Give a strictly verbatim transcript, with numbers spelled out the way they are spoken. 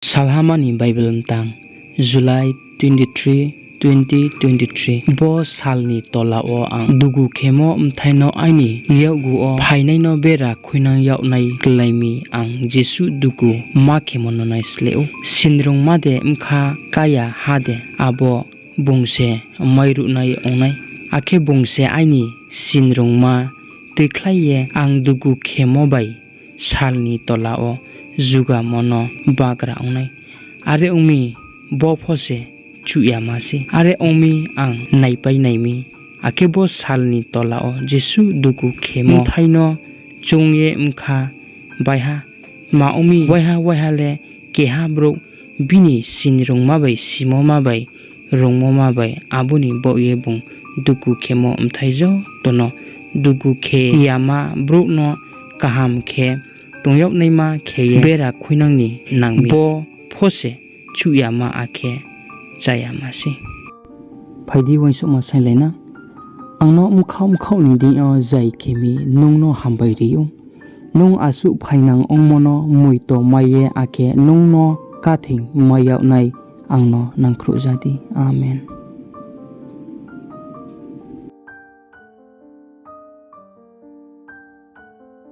Salhama ni Bible mtang, July twenty-three, twenty twenty-three. Bo sal ni tola wo ang dugu khemo bthai no aini yakgu wo phainai no bera khuinang yag nai klái mi, ang jesuh dugu ma khemo no naisleh ou. Sinrungma de bkha ká ya ha de, abo bung se mairuhnai ong nai, akhe bung se aini sinrungma tuikhlai ye ang dugu khemo bai sal ni tola wo jugamo no bagra ong nai. Are ong mi, bo pho se chuh yama sei. Are ong mi, ang naipai nai mi, akhe bo sal ni tola wo jesuh dugu khemo bthai no choung ye bkha baiha. Tma ong mi, waiha waiha le keha brouh bini sinrungma bai, simoma bai, rungmoma bai, abo ni baoh ye bung dugu khemo bthai joto no dugu khe yama brouh no kaham khe tong yag naima khe ye bera khuinang ni nang mi. Bo pho se chuh yama akhe chá yama sei. Phai di, uaingsouhma sainglai na. Ang no bkhaoh bkhaoh ni deing yo zai khe mi, nung no hambai ri ou. Nung asuh phainang ongmo no moito mai ye, akhe nung no káthing mai yag nai ang no nangkhruhja di. Amen.